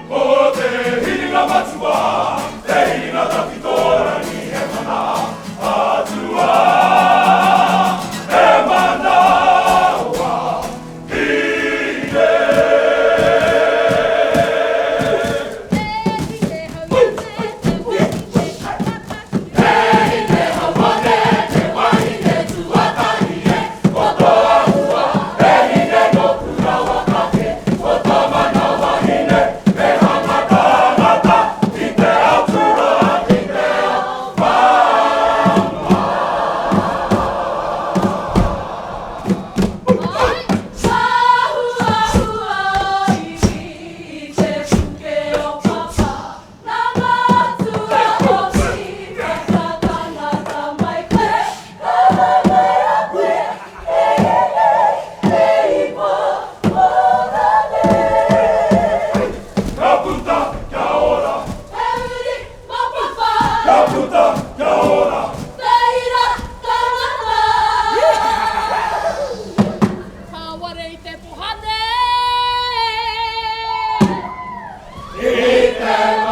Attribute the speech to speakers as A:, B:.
A: Ko te hiringa matua, te hiringa tawhito rangi he mana atua, he manawa hine. Ka puta, kia ora.
B: He uri mapapa.
A: Ka puta, kia ora.
B: Te ira tangata. Ka ware i te pohane.
A: I te.